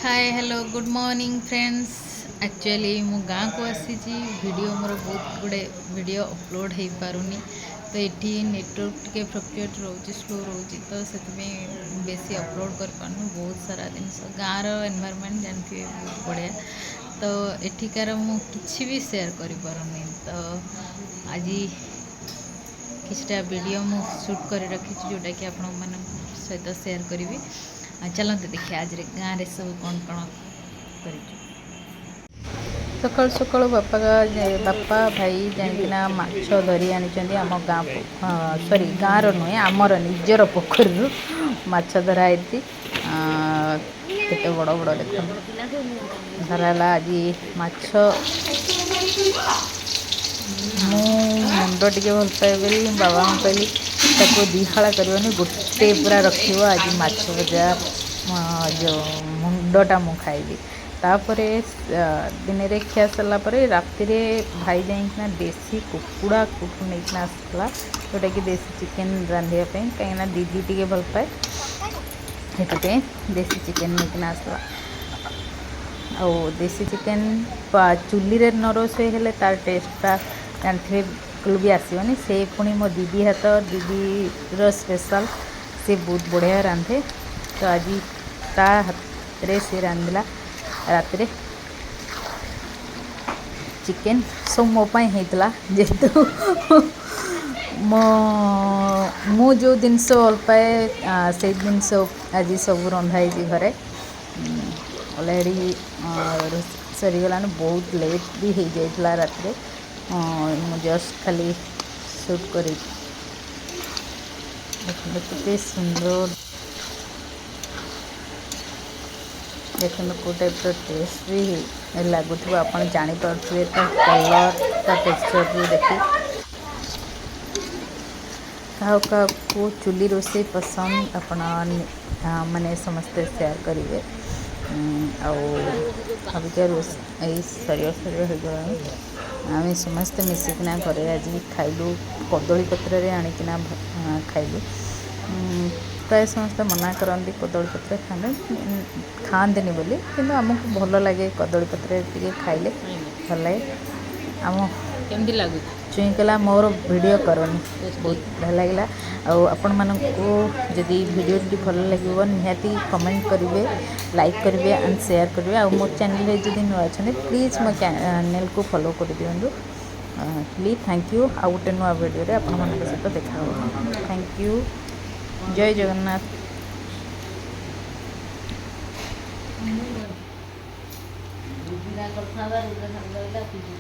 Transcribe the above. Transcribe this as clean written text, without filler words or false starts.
Hi, hello, good morning friends. Actually ମୁଁ ଗାଁକୁ ଆସିଛି। ଭିଡ଼ିଓ ମୋର ବହୁତ ଗୁଡ଼େ ଭିଡ଼ିଓ ଅପଲୋଡ଼ ହେଇପାରୁନି। ତ ଏଠି ନେଟୱାର୍କ ଟିକେ ଫ୍ଲକ୍ଚୁଏଟ୍ ରହୁଛି, ସ୍ଲୋ ରହୁଛି, ତ ସେଥିପାଇଁ ବେଶୀ ଅପଲୋଡ଼ କରିପାରୁନି। ବହୁତ ସାରା ଜିନିଷ, ଗାଁର ଏନଭାରମେଣ୍ଟ ଜାଣିଥିବେ, ବହୁତ ବଢ଼ିଆ। ତ ଏଠିକାର ମୁଁ କିଛି ବି ସେୟାର କରିପାରୁନି। ତ ଆଜି କିଛିଟା ଭିଡ଼ିଓ ମୁଁ ସୁଟ୍ କରି ରଖିଛି, ଯେଉଁଟାକି ଆପଣମାନଙ୍କ ସହିତ ସେୟାର କରିବି। ଆଉ ଚାଲନ୍ତୁ ଦେଖିବା ଆଜିରେ ଗାଁରେ ସବୁ କ'ଣ କ'ଣ କରିଛୁ। ସକାଳୁ ସକାଳୁ ବାପା ଭାଇ ଯାଇକିନା ମାଛ ଧରି ଆଣିଛନ୍ତି ଆମ ଗାଁ, ସରି, ଗାଁର ନୁହେଁ, ଆମର ନିଜର ପୋଖରୀରୁ ମାଛ ଧରା ହେଇଛି। କେତେ ବଡ଼ ବଡ଼ ଦେଖନ୍ତୁ, ଧରା ହେଲା ଆଜି ମାଛ। ମୁଁ ମୁଣ୍ଡ ଟିକେ ଭଲ ପାଏ ବୋଲି ବାବାଙ୍କୁ କହିଲି, ତାକୁ ଦୁଇ ଫାଳ କରିବନି, ଗୋଟେ ପୁରା ରଖିବ, ଆଜି ମାଛ ଭଜା ଯେଉଁ ମୁଣ୍ଡଟା ମୁଁ ଖାଇବି। ତାପରେ ଦିନରେ ଖିଆ ସରିଲା ପରେ ରାତିରେ ଭାଇ ଯାଇକିନା ଦେଶୀ କୁକୁଡ଼ା କେଉଁଠୁ ନେଇକିନା ଆସିଥିଲା, ଯେଉଁଟାକି ଦେଶୀ ଚିକେନ୍ ରାନ୍ଧିବା ପାଇଁ, କାହିଁକିନା ଦିଦି ଟିକେ ଭଲ ପାଏ, ସେଥିପାଇଁ ଦେଶୀ ଚିକେନ୍ ନେଇକିନା ଆସିଲା। ଆଉ ଦେଶୀ ଚିକେନ୍ ଚୁଲିରେ ନ ରୋଷେଇ ହେଲେ ତାର ଟେଷ୍ଟଟା ଜାଣିଥିବେ, ବିଲକୁଲ ବି ଆସିବନି। ସେ ପୁଣି ମୋ ଦିଦି ହାତ, ଦିଦିର ସ୍ପେଶାଲ୍, ସେ ବହୁତ ବଢ଼ିଆ ରାନ୍ଧେ। ତ ଆଜି ତା ହାତରେ ସେ ରାନ୍ଧିଲା ରାତିରେ ଚିକେନ୍। ସବୁ ମୋ ପାଇଁ ହେଇଥିଲା, ଯେହେତୁ ମୁଁ ଯେଉଁ ଜିନିଷ ଭଲ ପାଏ, ସେଇ ଜିନିଷ ଆଜି ସବୁ ରନ୍ଧା ହେଇଛି ଘରେ। ଅଲରେଡ଼ି ସରିଗଲାଣି, ବହୁତ ଲେଟ୍ ବି ହେଇଯାଇଥିଲା ରାତିରେ। ମୁଁ ଜଷ୍ଟ ଖାଲି ସୁଟ୍ କରି, ଦେଖନ୍ତୁ କେତେ ସୁନ୍ଦର, ଦେଖନ୍ତୁ କେଉଁ ଟାଇପ୍ର ଟେଷ୍ଟ ବି ଲାଗୁଥିବ, ଆପଣ ଜାଣିପାରୁଥିବେ ତା କଲର୍, ତା ଟେକ୍ସଚର୍ରୁ ଦେଖି। କାହାକୁ କାହାକୁ ଚୁଲି ରୋଷେଇ ପସନ୍ଦ, ଆପଣ ମାନେ ସମସ୍ତେ ସେୟାର କରିବେ। ଆଉ ଅବିକା ରୋଷେଇ ସରିବା ସରିବା ହେଇଗଲାଣି। ଆମେ ସମସ୍ତେ ମିଶିକିନା ଘରେ ଆଜି ଖାଇଲୁ, କଦଳୀ ପତ୍ରରେ ଆଣିକିନା ଖାଇଲୁ। ପ୍ରାୟ ସମସ୍ତେ ମନା କରନ୍ତି କଦଳୀ ପତ୍ର ଖାଆନ୍ତିନି ବୋଲି, କିନ୍ତୁ ଆମକୁ ଭଲ ଲାଗେ, କଦଳୀ ପତ୍ରରେ ଟିକେ ଖାଇଲେ ଭଲ ଲାଗେ। ଆମ କେମିତି ଲାଗୁଛି? ଚୁଇଁ କହିଲା, ମୋର ଭିଡ଼ିଓ କରନି। ବହୁତ ବଢ଼ିଆ ଲାଗିଲା। ଆଉ ଆପଣମାନଙ୍କୁ ଯଦି ଭିଡ଼ିଓଟି ଭଲ ଲାଗିବ, ନିହାତି କମେଣ୍ଟ କରିବେ, ଲାଇକ୍ କରିବେ ଆଣ୍ଡ ସେୟାର କରିବେ। ଆଉ ମୋ ଚ୍ୟାନେଲରେ ଯଦି ନୂଆ ଅଛନ୍ତି, ପ୍ଲିଜ୍ ମୋ ଚ୍ୟାନେଲକୁ ଫଲୋ କରିଦିଅନ୍ତୁ। Please, thank you. ଆଉ ଗୋଟେ ନୂଆ ଭିଡ଼ିଓରେ ଆପଣମାନଙ୍କ ସହିତ ଦେଖା ହେବ। Thank you, Jay Jagannath. Rudra କରିଥାନ୍ତା, ରୁଦ୍ର ସାଙ୍ଗରେ ପିଜି।